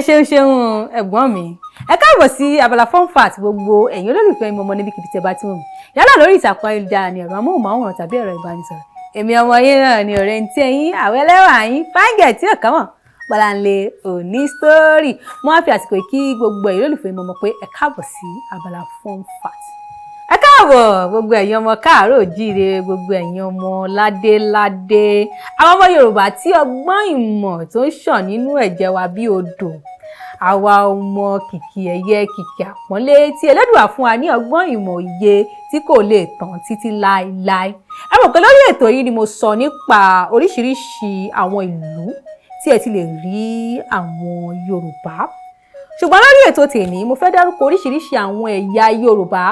Ṣeun ṣeun, ẹ̀gbọ́n mi. Ẹ káàbọ̀ sí abala fun fact. Gbogbo ẹ̀yin olólùfẹ́ mi, ọmọ níbikíbi tí ẹ bá ti wù mí, yálà lórí ìtàkùn ayélujára ni, ẹ̀rọ amóhùnmáwòrán tàbí ẹ̀rọ ìbánisọ̀rọ̀, èmi ọmọ yín náà ni, ọ̀rẹ́ ní tí ẹ̀yin àwẹ́lẹ́wà yín fáńgẹ̀ tí ò kàn mọ̀, Bọ́láńlé Òní Story. Mo wá fi àsìkò yìí kí gbogbo ẹ̀yin olólùfẹ́ mi ọmọ pé ẹ káàbọ̀ sí abala fun fact. Ẹ káàbọ̀, gbogbo ẹ̀yin ọmọ káàárọ̀ òjíire, gbogbo ẹ̀yin ọmọ ládéládé, àwọn ọmọ Yorùbá tí ọgbọ́n ìmọ̀ tó ń ṣàn nínú ẹ̀jẹ̀ wa bí odò, àwa ọmọ kìkì ẹ̀yẹ, kìkì àpọ́nlé tí Ẹlẹ́dùà fún wa ní ọgbọ́n ìmọ̀ òye tí kò lè tán títí láéláé. Ẹ mọ̀ pé lórí ètò yìí ni mo sọ nípa oríṣiríṣi àwọn ìlú tí ẹ ti lè rí àwọn Yorùbá, ṣùgbọ́n lórí ètò tèmi, mo fẹ́ dárúkọ oríṣiríṣi àwọn ẹ̀yà Yorùbá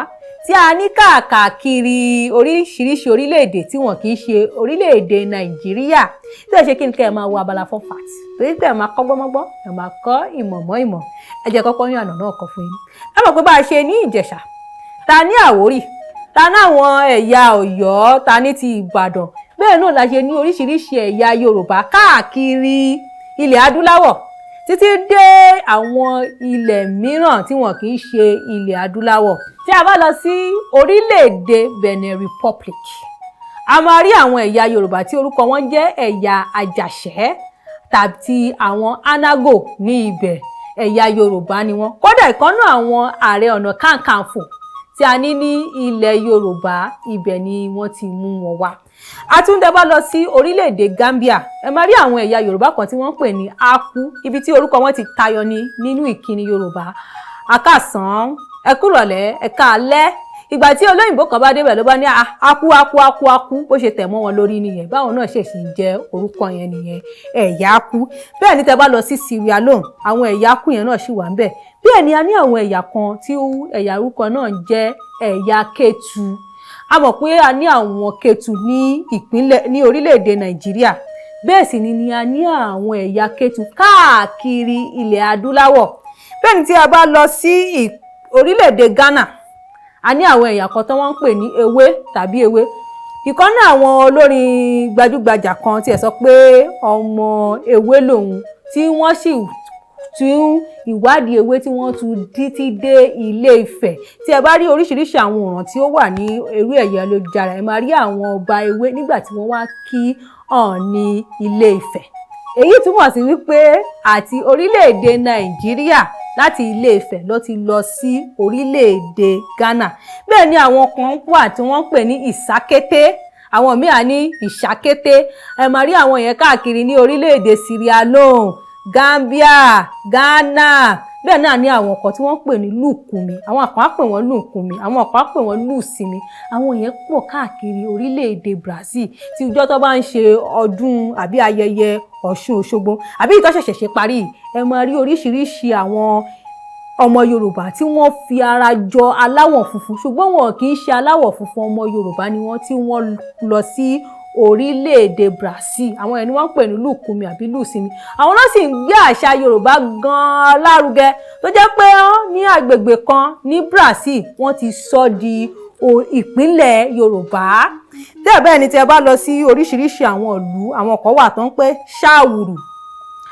tí a ní káàkiri oríṣiríṣi orílẹ̀-èdè tí wọ́n kì í ṣe orílẹ̀-èdè Nàìjíríà. Tí ẹ ṣe kí n kẹ́ ẹ máa wo abala fun fact, torí pé ẹ máa kọ́ gbọ́mọ́gbọ́n, ẹ máa kọ́ ìmọ̀ mọ́ ìmọ̀. Ẹ jẹ́ kọ́kọ́ ní àná náà kọ́ fún yín. Ẹ mọ̀ pé bá a ṣe ní Ìjẹ̀ṣà, ta ní Àwórì, ta ní àwọn ẹ̀yà Ọ̀yọ́, ta ní ti Ìbàdàn, bẹ́ẹ̀ náà la ṣe ní oríṣiríṣi ẹ̀yà Yorùbá káàkiri ilẹ̀ adúláwọ̀ títí dé àwọn ilẹ̀ mìíràn tí wọn kì í ṣe ilẹ̀ adúláwọ̀. Tí a bá lọ sí orílẹ̀-èdè Benin Republic, a máa rí àwọn ẹ̀yà Yorùbá tí orúkọ wọn jẹ́ ẹ̀yà Àjàṣẹ́ tàbí àwọn Anago ní ibẹ̀. Ẹ̀yà Yorùbá ni wọ́n. Kódà, ìkànnà àwọn Ààrẹ Ọ̀nà Kakanfò tí a ní ní ilẹ̀ Yorùbá, ibẹ̀ ni wọ́n ti mú wọn wá. Àtúndẹ bá lọ sí orílẹ̀-èdè Gambia, ẹ máa rí àwọn ẹ̀yà Yorùbá kan tí wọ́n ń pè ní Aku, ibi tí orúkọ wọn ti tayọ ní nínú ìkíni Yorùbá: akásán, ẹkúrọ̀lẹ́, ẹ̀káalẹ́. Ìgbà tí olóyìnbó kan bá débẹ̀ ló bá ní aku, aku, aku, aku. Bó ṣe tẹ̀ mọ́ wọn lórí nìyẹn, báwọn náà ṣèṣì ń jẹ́ orúkọ yẹn nìyẹn, ẹ̀yà Aku. Bẹ́ẹ̀ ni tẹ́ bá lọ sí Sierra Leone, àwọn ẹ̀yà Aku yẹn náà ṣì wà ń bẹ̀. Bẹ́ẹ̀ ni a ní àwọn ẹ̀yà kan tí ẹ̀yà orúkọ náà ń jẹ́ ẹ̀yà Kétu. A mọ̀ pé a ní àwọn Kétu ní ìpínlẹ̀ ní orílẹ̀-èdè Nàìjíríà, bẹ́ẹ̀ sì ni a ní àwọn ẹ̀yà Kétu káàkiri ilẹ̀ adúláwọ̀. Bẹ́ẹ̀ ni tí a bá lọ sí orílẹ̀-èdè Ghana, a ní àwọn ẹ̀yà kan tí wọ́n ń pè ní ewé tàbí ewé. Ìkan náà àwọn olórin gbajúgbajà kan tiẹ̀ sọ pé ọmọ ewé lòun, tí wọ́n sì tún ìwádìí ewé tí wọ́n tún títí dé Ilé Ifẹ̀. Tí ẹ bá rí oríṣiríṣi àwọn ọ̀ràn tí ó wà ní orí ẹ̀yà ayélujára, ẹ máa rí àwọn ọba ewé nígbà tí wọ́n wá kí Ọọ̀ni Ilé Ifẹ̀. Èyí túmọ̀ sí wípé àti orílẹ̀-èdè Nàìjíríà, láti Ilé Ifẹ̀ ló ti lọ sí orílẹ̀-èdè Ghana. Bẹ́ẹ̀ ni àwọn kan wà tí wọ́n ń pè ní Ìsákété, àwọn míì á ní Ìṣàkété. Ẹ máa rí àwọn yẹn káàkiri ní orílẹ̀-èdè Sierra Leone, Gambia, Ghana. Bẹ́ẹ̀ náà ní àwọn kan tí wọ́n ń pè ní Lùkùmí, àwọn kan á pè wọ́n Lùkùmí, àwọn kan á pè wọ́n Lùsìmí. Àwọn yẹn pọ̀ káàkiri orílẹ̀-èdè Brazil, tí ìjọ tó bá ń ṣe ọdún àbí ayẹyẹ Ọ̀ṣun Òṣogbo àbí ìtọ́ ṣẹ̀ṣẹ̀ ṣe parí, ẹ máa rí oríṣiríṣi àwọn ọmọ Yorùbá tí wọ́n fi ara jọ aláwọ̀ funfun, ṣùgbọ́n wọn kì í ṣe aláwọ̀ funfun, ọmọ Yorùbá ni wọ́n, tí wọ́n lọ sí orílẹ̀-èdè Brazil. Àwọn ẹni wọ́n ń pè ní Lùkùmí àbí Lùsìmí. Àwọn náà sì ń gbé àṣà Yorùbá gan-an lárugẹ, tó jẹ́ pé ní agbègbè kan ní Brazil, wọ́n ti sọ di ìpínlẹ̀ Yorùbá. Tẹ́ẹ̀ bẹ́ẹ̀ ni tí ẹ bá lọ sí oríṣiríṣi àwọn ìlú, àwọn kan wà tó ń pè Ṣáwùrù,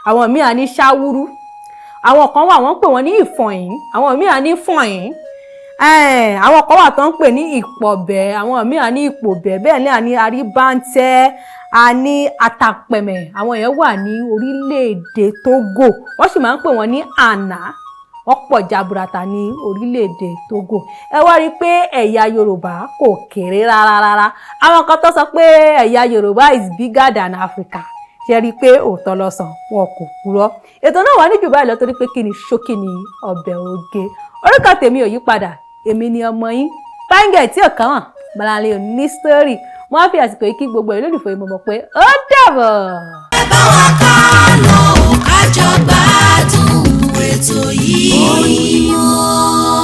àwọn míì á ní Ṣáwúrú, àwọn kan wà wọ́n ń pè wọ́n ní Ìfọ̀yín, àwọn míì á ní Fọ̀yín, àwọn kan wà tó ń pè ní Ìpọ̀bẹ́, àwọn míì á ní Ìpòbẹ́. Bẹ́ẹ̀ ni a ní Àríbáńtẹ́, a ní Àtàpẹ̀mẹ̀. Àwọn yẹn wà ní orílẹ̀-èdè Togo, wọ́n sì máa ń pè wọ́n ní Àná. Wọ́n pọ̀ jaburata ní orílẹ̀-èdè Togo. Ẹ wá rí i pé ẹ̀yà Yorùbá kò kéré rárá rárá. Àwọn kan tó sọ pé ẹ̀yà Yorùbá is bigger than Africa, ṣe rí i pé òótọ́ lọ́sàn, wọn kò purọ́. Ètò náà wà ní jù báyìí lọ, torí pé kí ni, ṣókí ni ọbẹ̀ oge. Orúkọ tèmi ò yí padà, èmi ni ọmọ yín fáńgẹ̀ tí ò kàn wọ́n, Bọ́láńlé Òní Story. Wọ́n á fi àsìkò yìí kí gbogbo ẹ̀ lólùfẹ́ mọ̀ pé ó dàbọ̀. Ẹ bá wa ká lọ, ká jọ gbádùn ètò yìí. Oyinmomo.